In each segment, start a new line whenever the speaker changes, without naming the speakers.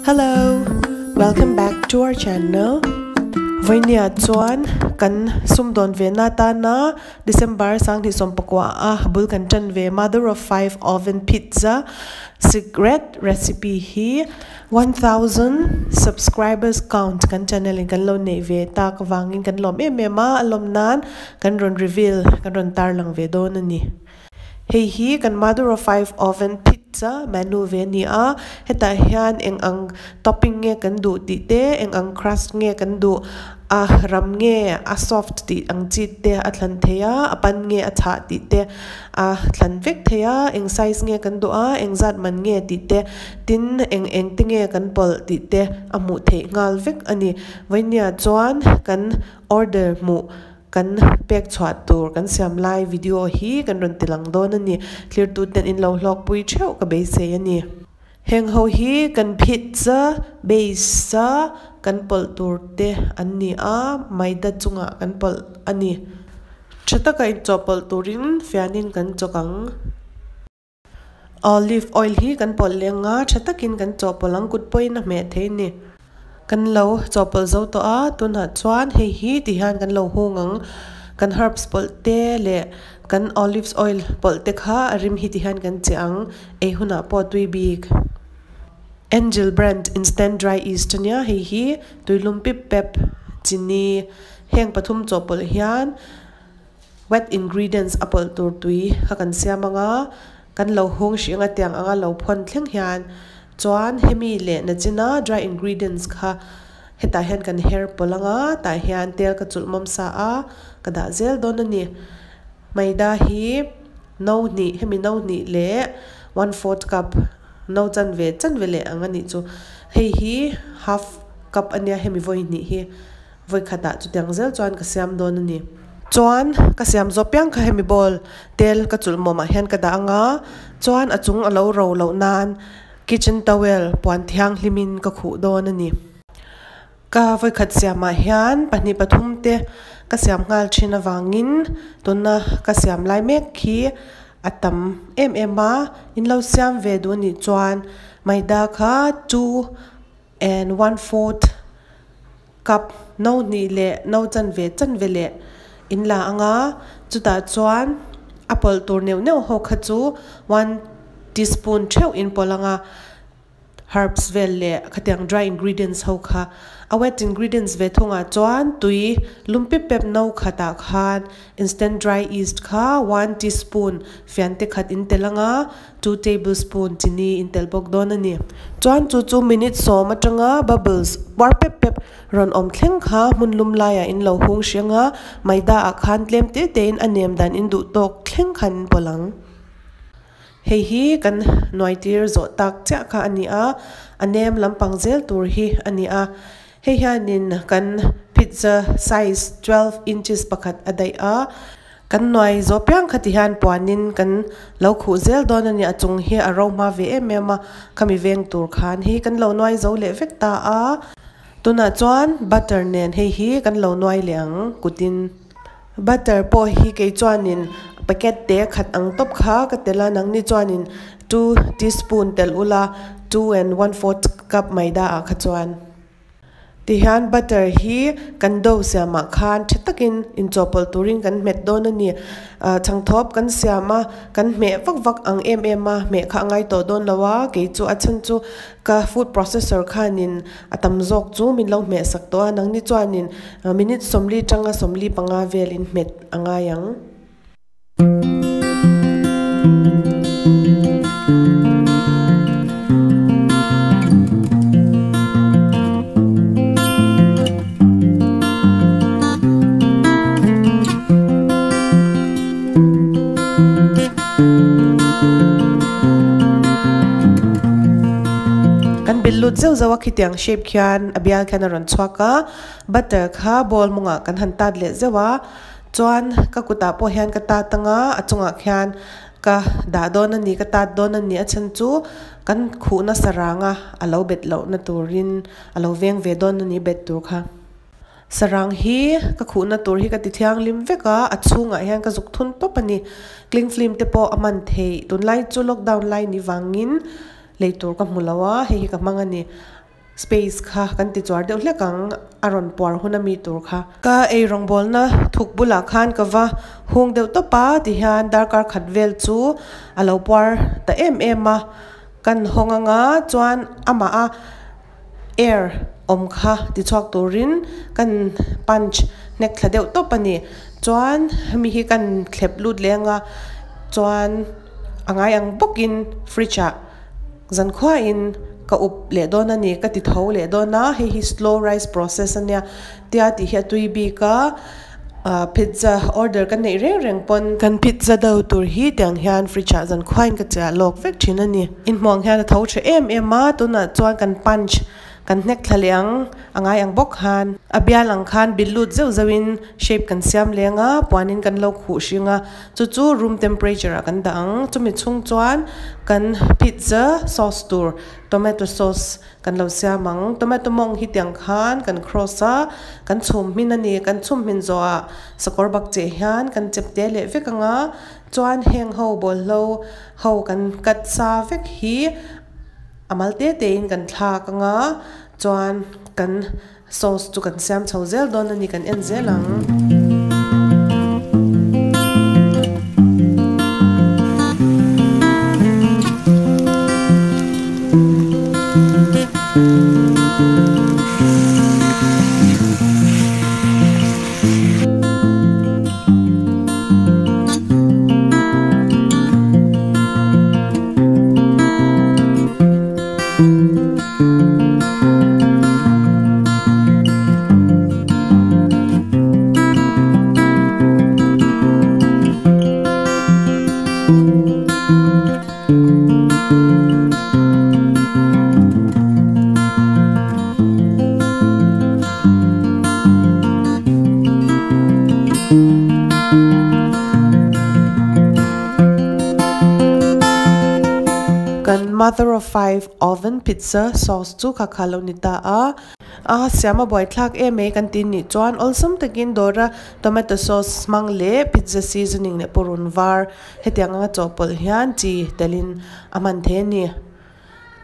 Hello, welcome back to our channel. Vawinia chuan kan sumdawn ve na atana December 2019 a bul kan tan ve Mother of Five Oven Pizza Secret Recipe hi 1000 subscribers count kan channel in kan lo nei ve tak avangin kan lawm em em a, a lawm nan kan rawn reveal kan rawn tarlang ve dawn a ni. Hei hi kan Mother of Five Oven Pizza menu ve a ni a, hetah hian eng ang topping nge kan duh tih te, eng ang crust nge kan duh, a ram nge a soft tih ang chi te a thlan thei a, a pan nge a chhah tih te a thlan vek thei a, eng size nge kan duh a, eng zat man nge tih te, tin eng eng te nge kan pawlh tih te a hmuh theih nghal vek a ni. Vawinia chuan kan order hmuh. Kan pek chhuah tur kan siam lai video hi kan rawn ti lang dawn a ni. Thlirtu ten in lo hlawkpui theuh ka beisei a ni. Heng ho hi kan pizza base a kan pawlh tur te an ni a, maida chungah kan pawlh a ni. Tha taka inchawhpawlh turin fianin kan chawk ang. Olive oil hi kan pawlh leh anga tha takin kan chawhpawlh ang kut pawhin a hmeh thei a ni. Kan lo chawhpawlh zo tawh a, tunah chuan hei hi ti hian kan lo hung ang. Kan herbs pawlh te leh kan olives oil pawlh te kha a rim hi ti hian kan che ang, ei hunah pawh tui bik. Angel brand instant dry yeast ania hei hi tuilum pip pep chini heng pathum chawhpawlh hian. Wet ingredients a pawlh tur tui kha kan siam ang a, kan lo hung hrih anga tiang anga lo phawn thleng hian chuan hemi leh nachina dry ingredients kha hetah hian kan her pawlh ang a, tah hian tel ka chulh mawm sa a, ka dah zel dawn a ni. Maida hi no hnih hemi no hnih leh one fourth cup no chanve chanve leh ang a nih chu. Hei hi half cup ania hemi vawi hnih hi. Vawikhatah chutiang zel chuan ka siam dawn a ni. Chuan ka siam zawh piang kha hemi bowl tel ka chulh mawmah hian ka dah ang a, chuan a chung a lo ro loh nan kitchen towel puan thianghlimin ka khuh dawn a ni. Ka vawikhat siamah hian pahnih pathum te ka siam nghal thin avangin tuna ka siam lai mek khi a tam em em a, in lo siam ve duh a nih chuan maida kha two and one fourth cup no hnih leh no chanve chanve leh in la ang a, chutah chuan a pawlh tur neuh neuh ho kha chu one teaspoon theuh in pawlh ang a, herbs vel leh khatiang dry ingredients ho kha a wet ingredients ve thungah chuan tui lum pep pep no khatah khan instant dry yeast kha one teaspoon fian te khat in tel ang a. Two tablespoon chini in tel bawk dawn a ni. Chuan chu chu minute sawm atanga bubbles puar pep pep rawn awm thleng kha hmun lum laiah in lo hung hreng a, maida ah khan tlem te te in a nem dan in duh tawk thleng khan in pawlh ang. Hei hi kan nuai tir zawh tak chiah kha a ni a, a nem lampang zel tur hi a ni a. Hei hianin kan pizza size 12 inches pakhat a daih a. Kan nuai zawh piang kha ti hian puanin kan lo khuh zel dawn a ni, a chung hi a ro hma ve em em a, khami veng tur khan hei kan lo nuai zo leh vek ta a, tunah chuan butter nen hei hi kan lo nuai leh ang kutin. Butter pawh hi kei chuanin packet te khat ang tawp kha ka tel a, nangni chuanin two teaspoon telh ula two and one fourth cup maida ah kha chuan. Tihian butter hi kan dough siamah khan tha takin inchawhpawlh turin kan hmet dawn a ni. Chhangthawp kan siam a, kan hmeh vak vak ang em em a, hmeh kha a ngai tawh dawn lo a, kei chu a chhan chu ka food processor khanin a tam zawk chu min lo hmeh sak tawh a, nangni chuanin minute 40 tanga 45 vel in hmet a ngai ang. Kan bil lut zeuh zeuh a khitiang shape khian a bial khian a rawn chhuak a, butter kha bowl mawngah kan han tat leh zeuh a. Chuan ka kutah pawh hian ka tat anga a chungah khian ka dah dawn a ni ka tat dawn a ni a chhan chu kan khuh nasa rang a a lo bet loh na turin a lo veng ve dawn a ni bet tur kha. Sarang hi ka khuhna tur hi ka ti thianghlim vek a a chhungah hian ka zuk thun tawp a ni. Cling film te pawh a hman theih tunlai chu lockdown lai ni vangin lei tur ka hmu lo a hei hi ka hmang a ni. Space kha kan ti chuar deuh hlek ang, a rawn puar hun ami tur kha. Ka ei rawngbawlna thuk bulah khan ka va hung deuh tawp a tihian darkar khat vel chu a lo puar ta em em a, kan hawng anga chuan amah a air awm kha ti chhuak turin kan punch hnek thla deuh tawp a ni. Chuan hemi hi kan thlep lut leh anga chuan a ngai ang bawkin fridge ah. Zankhuain ka up leh dawn a ni, ka ti tho leh dawn a, hei hi slow rice process a nia tia tih hi a tui bik a, ah pizza order ka neih reng reng pawn. Kan pizza do tur hi tiang hian fridge ah zankhuain ka chiah lawk vek thin a ni. Inhmuh ang hian a tho tha em em a, tunah chuan kan punch Kan hnek thla leh ang, a ngai ang bawk khan. A bial ang khan bil lut zeuh zeuhin shape kan siam leng a, puanin kan lo khuh hring a, chu chu room temperature ah kan dah ang. Chumi chhung chuan kan pizza sauce tur tomato sauce kan lo siam ang. Tomato mawng hi tiang khan kan cross a, kan chhum hmin a ni. Kan chhum hmin zawhah sakawr bak cheh hian kan chep te leh vek ang a, chuan heng ho bawlhlo ho kan cut sa vek hi A mal te te in kan thlak anga chuan kan sauce chu kan siam chho zel dawn a ni kan en zel ang. Kan mother of five oven pizza sauce chu kha kha lo ni ta a. A siam a buaithlak em mai kan tih nih chuan awlsam takin dawra tomato sauce hmang leh pizza seasoning leh purun var hetiang anga chawhpawlh hian chi telin a hman thei a ni.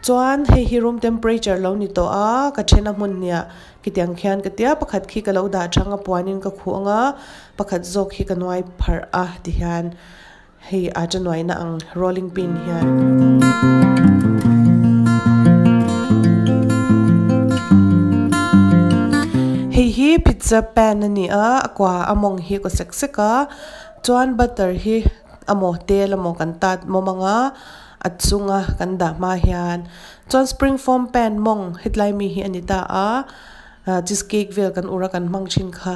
Chuan hei hi room temperature lo ni tawh a, ka then a hmun hniah khitiang khian ka tia pakhat khi ka lo dah thang a puanin ka khuh anga pakhat zawk hi ka nuai pharh a tihian hei a cha nuaina ang rolling pin hian. Hei hi pizza pan a ni a, a kua a mawng hi a kaw sek sek a, chuan butter hi amaw tel amaw kan tat mawm anga. A chunga kan dah hma hian chuan spring form pan mawng hetlai mi hi a ni ta a ah cheese cake vel kan ur a kan hmang thin kha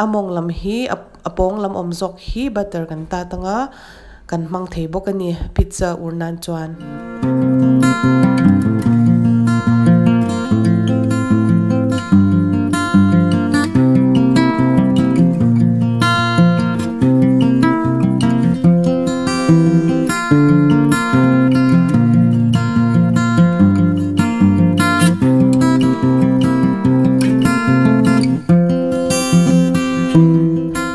a mawng lam hi a pawng lam awm zawk hi butter kan tat anga kan hmang thei bawk a ni pizza ur nan chuan.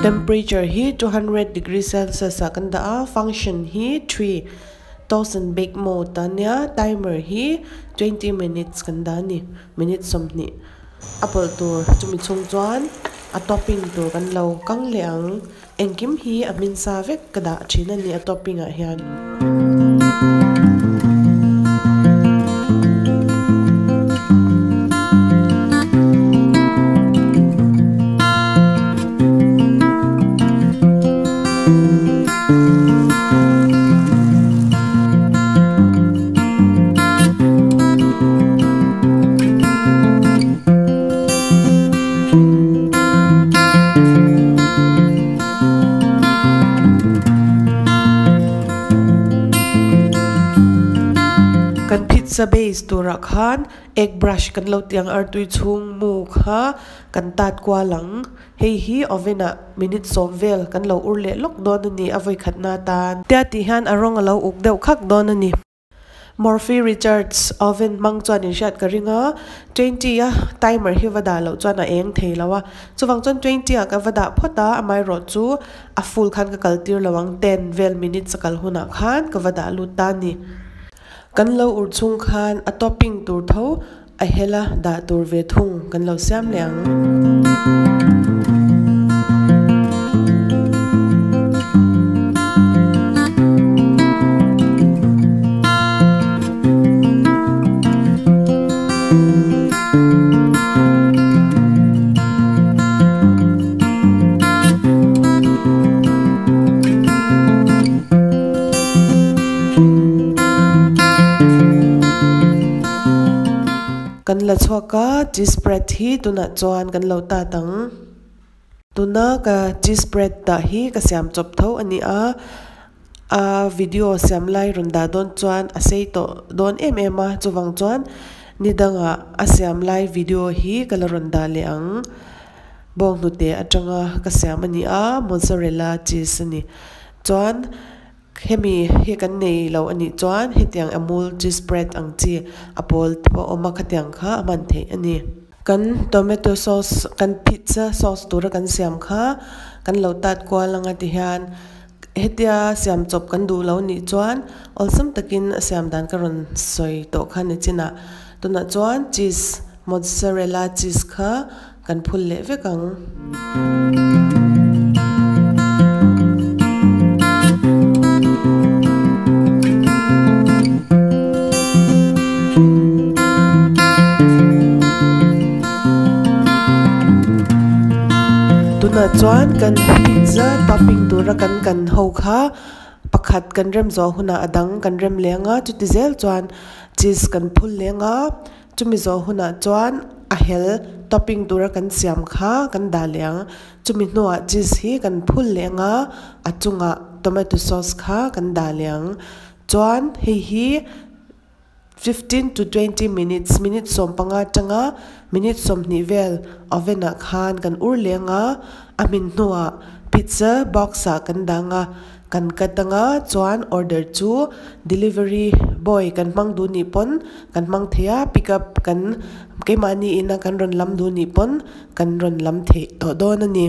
Temperature hi 200 degree celsius ah kan dah a, function hi 3 toast and bake mode a nia, timer hi 20 minutes kan dah a ni, minute 20. A pawlh tur chumi chhung chuan a topping tur kan lo kang leh ang. Engkim hi a hmin sa vek ka dah thin a ni a topping ah hian. Kan pizza base turah khan egg brush kan lo tih ang artui chhung mu kha kan tat kual ang. Hei hi oven ah minute 10 vel kan lo ur leh lawk dawn a ni a vawi khatna atan. Tia tih hian a rawng a lo uk deuh khak dawn a ni. Murphy Richards oven hmang chuan in hriat ka ring a, 20 a timer hi va dah loh chuan a eng thei lo a, chuvang chuan 20 ah ka va dah phawt a, amaherawh chu a full khan ka kal tir lo ang 10 vel minutes a kal hunah khan ka va dah lut ta a ni. Kan lo ur chhung khan a topping tur tho. A hela dah tur ve thung kan lo siam leh ang. Kan la chhuak a, cheese spread hi tunah chuan kan lo tat ang. Tuna ka cheese spread dah hi ka siam chawp tho a ni a, a video siam lai rawn dah dawn chuan a sei tawh dawn em em a, chuvang chuan ni dangah a siam lai video hi ka la rawn dah leh ang. Bawnghnute atanga ka siam a ni a, mozzarella cheese a ni. Chuan hemi hi kan nei lo a nih chuan hetiang amul cheese spread ang chi a pawl te pawh a awm a, khatiang kha a hman theih a ni. Kan tomato sauce kan pizza sauce tura kan siam kha kan lo tat kual anga ti hian hetia siam chawp kan duh lo nih chuan awlsam takin a siam dan ka rawn sawi tawh kha ni chinah tunah chuan cheese mozzarella cheese kha Kan phul leh vek ang. Tunah chuan kan pizza topping tura kan kan ho kha pakhat kan rem zawh hunah a dang kan rem leng a, chuti zel chuan cheese kan phul leng a. Chumi zawh hunah chuan a hel topping tura kan siam kha kan dah leh ang. Chumi hnuah cheese hi kan phul leh ang a, a chungah tomato sauce kha kan dah leh ang. Chuan hei hi 15 to 20 minutes, minute 15 atanga minute 20 vel oven ah khan kan ur leh ang a, a hmin hnuah pizza box ah kan dah ang a. Kan cut anga chuan order chu delivery boy kan hmang duh nih pawn kan hmang thei a, pick up kan keimahni ina kan rawn lam duh nih pawn kan rawn lam theih tawh dawn a ni.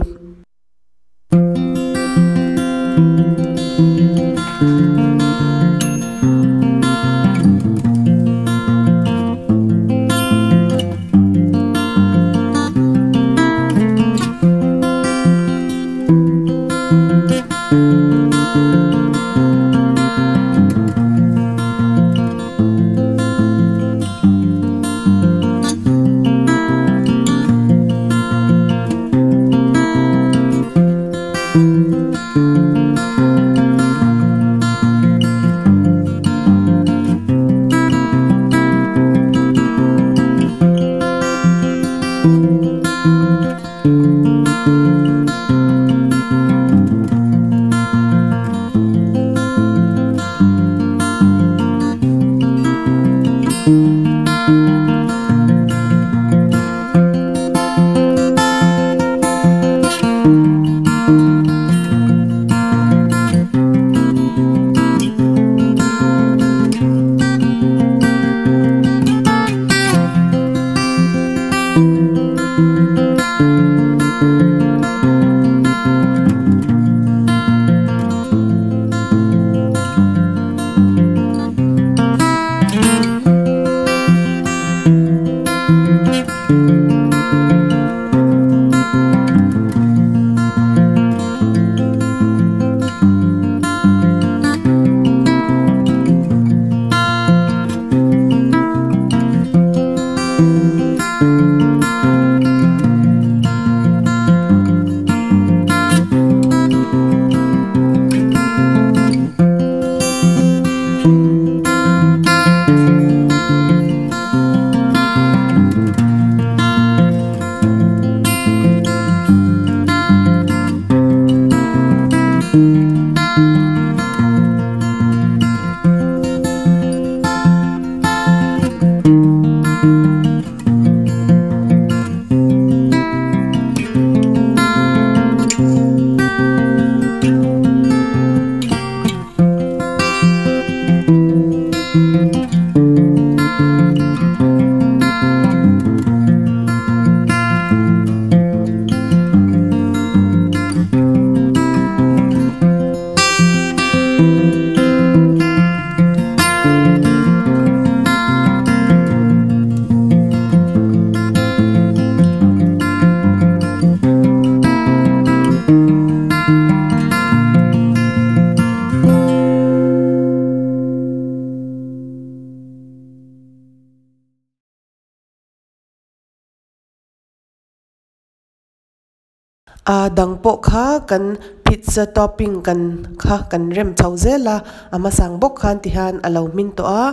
A dang pawh kha kan pizza topping kan kha kan rem chho zel a, a hmasang bawk khan ti hian a lo hmin tawh a,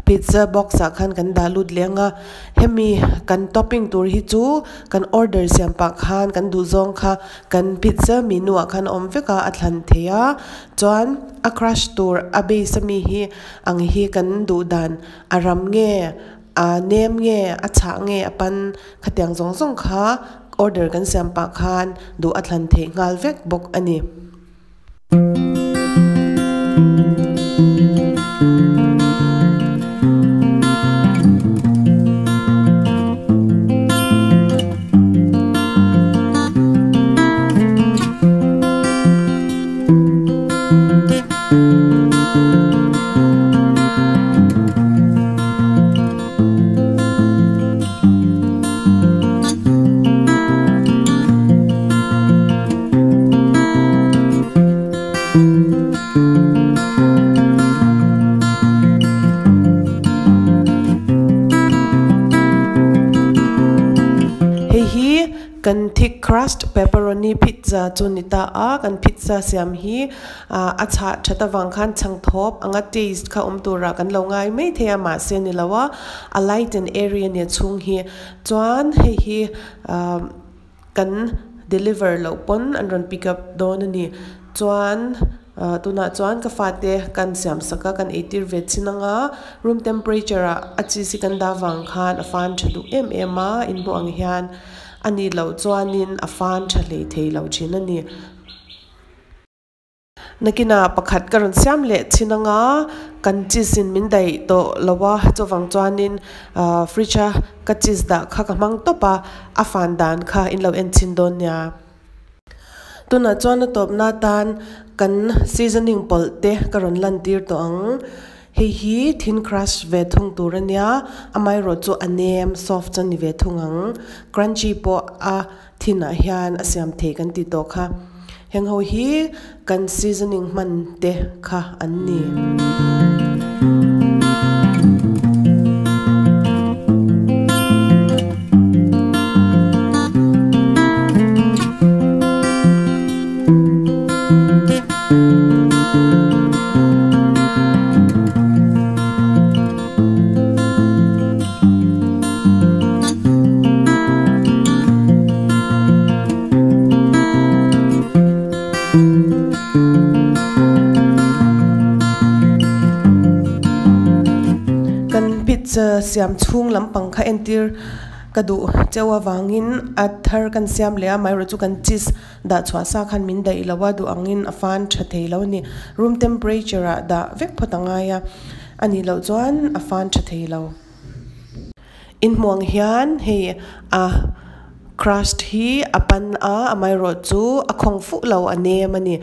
pizza box ah khan kan dah lut leh ang a, hemi kan topping tur hi chu kan order siam pah khan kan duh zawng kha kan pizza menu ah khan a awm vek a, a thlan thei a, chuan a crush tur a base ami hi ang hi kan duh dan a ram nge a nem nge a chhah nge a pan khatiang zawng zawng kha. Order kan siam pah khan duh a thlan theih nghal vek bawk a ni. Hei hi kan thick crust pepperoni pizza chu ni ta a, kan pizza siam hi a chhah that avang khan chhang thawp anga taste kha awm turah kan lo ngai mai thei a mahse ni lo a. A light and airy a nia chhung hi chuan hei hi ahh kan deliver loh pawn an rawn pick up dawn a ni chuan ahh tunah chuan ka fate kan siam sak a kan eitir ve chin anga room temperature ah a cheese hi kan dah vang khan a fan tha duh em em a inhmuh ang hian a nih loh chuanin a fan tha hlei thei lo thin a ni. Nakinah pakhat ka rawn siam leh thin anga kan cheese in min daih tawh lo a chuvang chuanin ahh fridge a ka cheese dah kha ka hmang tawp a a fan dan kha in lo en chhin dawn nia. Tunah chuan a tawpna atan kan seasoning pawlh te ka rawn lan tir tawh ang hei hi thin crush ve thung tur a nia amaherawh chu a nem soft chu a ni ve thung ang crunchy pawh a Thinah hian a siam thei kan ti tawh kha. Heng ho hi kan seasoning hman te kha an ni. Kan pizza siam chhung lampang kha entir ka duh cheu avangin a thar kan siam leh a amaherawhchu chu kan cheese dah chhuah sa khan min daih lo a duh angin a fan tha thei lo a ni room temperature ah dah vek phawt a ngai a a nih loh chuan a fan tha thei lo. Inhmuh ang hian hei a crust hi a pan a amaherawh chu a khawng fuh lo a nem a ni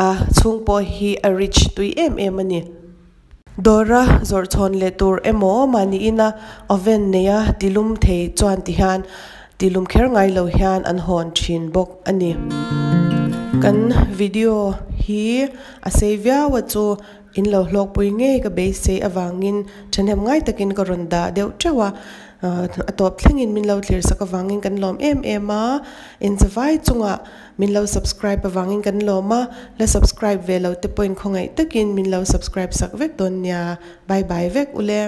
a chhung pawh hi a rich tui em em a ni. Dawra zawrh chhawn leh tur emaw mahni ina oven neia tilum thei chuan ti hian tilum kher ngai lo hian an hawn thin bawk a ni. Kan video hi a sei viau a chu in lo hlawkpui ngei ka beisei avangin thahnem ngai takin ka rawn dah deuh teuh a. A tawp thlengin min lo thlir sak avangin kan lawm em em a, inzavai chungah min lo subscribe avangin kan lawm a, la subscribe ve lo te pawhin khawngaih takin min lo subscribe sak vek dawn nia, bye bye vek ule.